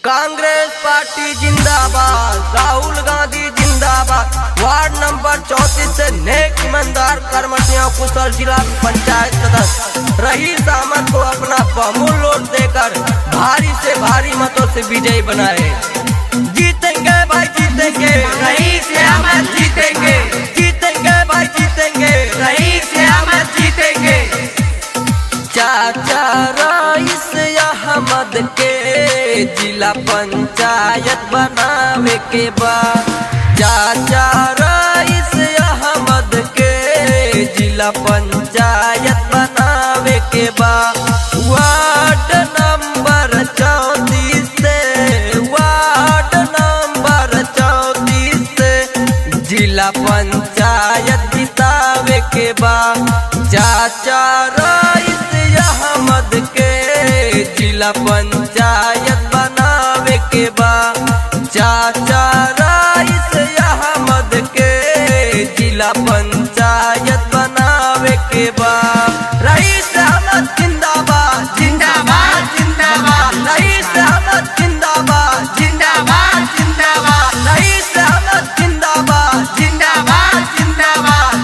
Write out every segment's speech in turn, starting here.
Congress party जिंदाबाद, राहुल गांधी जिंदाबाद। Ward number 34 से नेक ईमानदार कर्मचारियों कुशल जिला पंचायत सदस्य रईस अहमद को अपना बहुमूल्य वोट देकर भारी से भारी मतों से विजयी बनाए। जीतेंगे भाई जीतेंगे, रईस अहमद जीतेंगे। जीतेंगे भाई जीतेंगे, रईस अहमद जीतेंगे। चाचा रईस अहमद के जिला पंचायत बनावे के बाद, चाचा रईस अहमद के जिला पंचायत बनावे के बाद, वार्ड नंबर 34 से, वार्ड नंबर 34 से जिला पंचायत जितावे के बाद, चाचा रईस अहमद के जिला पंचायत बनावे के बाद, चाचा रईस अहमद के जिला पंचायत बनावे के बाद। रईस अहमद जिंदाबाद, जिंदाबाद जिंदाबाद, रईस अहमद जिंदाबाद, जिंदाबाद जिंदाबाद, रईस अहमद जिंदाबाद। जिंदाबाद जिंदाबाद।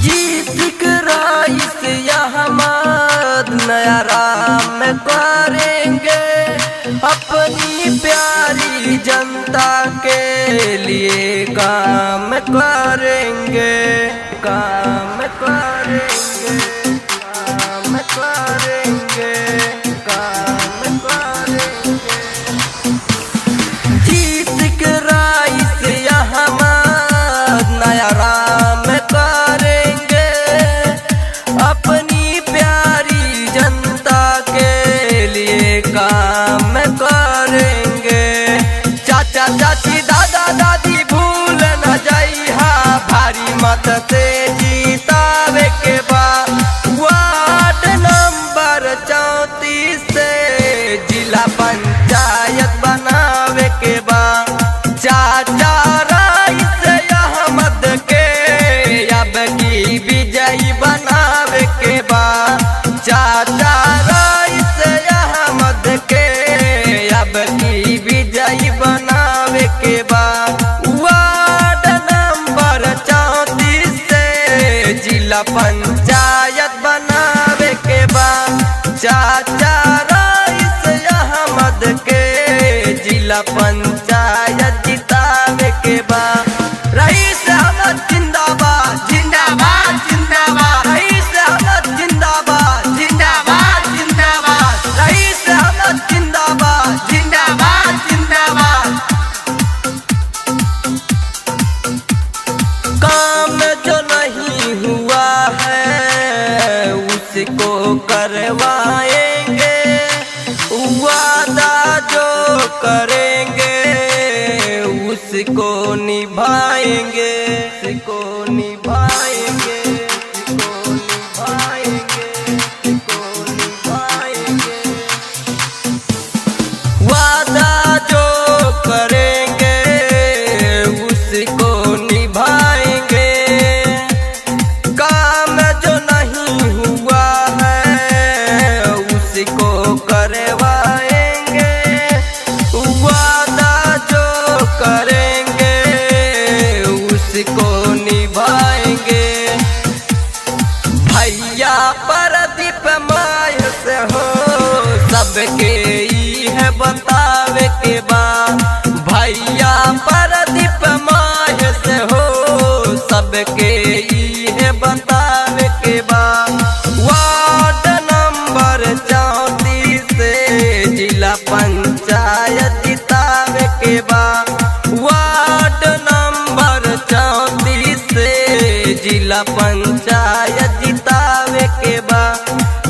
जीत के रईस अहमद नया राम करेंगे, अपनी प्यारी जनता के लिए काम करेंगे, काम करेंगे, काम करेंगे, काम करेंगे। जीत के रईस अहमद नया राम करेंगे, अपनी प्यारी जनता के लिए काम करेंगे। चाचा चाची दादा दादी भूल न जाइहा, भारी मत से जीतावे के बाद, वार्ड नंबर 34 से जिला पंचायत बनावे के बाद, चाचा रईस अहमद के अब की विजयी बनावे के बाद, चाचा रईस अहमद के अब की विजयी बनावे के बाद, वार्ड नंबर 34 से जिला पंचायत बनावे के बाद, चाचा रईस अहमद के जिला पंचायत जितावे के बाद। रईस अहमद जिंदाबाद, जिंदाबाद जिंदाबाद, रईस अहमद जिंदाबाद, जिंदाबाद जिंदाबाद, रईस अहमद जिंदाबाद। जिंदाबाद जिंदाबाद। काम जो नहीं हुआ है उसको करवाएंगे, वादा जो करेंगे उसको निभाएंगे, उसको निभाएंगे, उसको निभाएंगे, उसको निभाएंगे। वादा जो करेंगे उसको निभाएंगे, काम जो नहीं हुआ है उसको करवाएंगे, वादा जो करेंगे उसको निभाएंगे। भैया प्रदीप my से हो सबके ई है बतावे के बाद, भैया प्रदीप my से हो सबके ई है बतावे के बाद, वार्ड नंबर 34 से जिला पंचायत जितावे के बाद, वार्ड नंबर 34 से जिला पंचायत जितावे के बाद,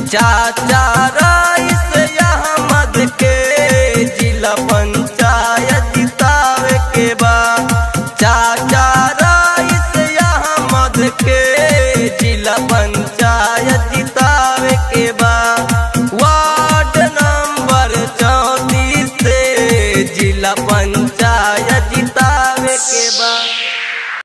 चाचा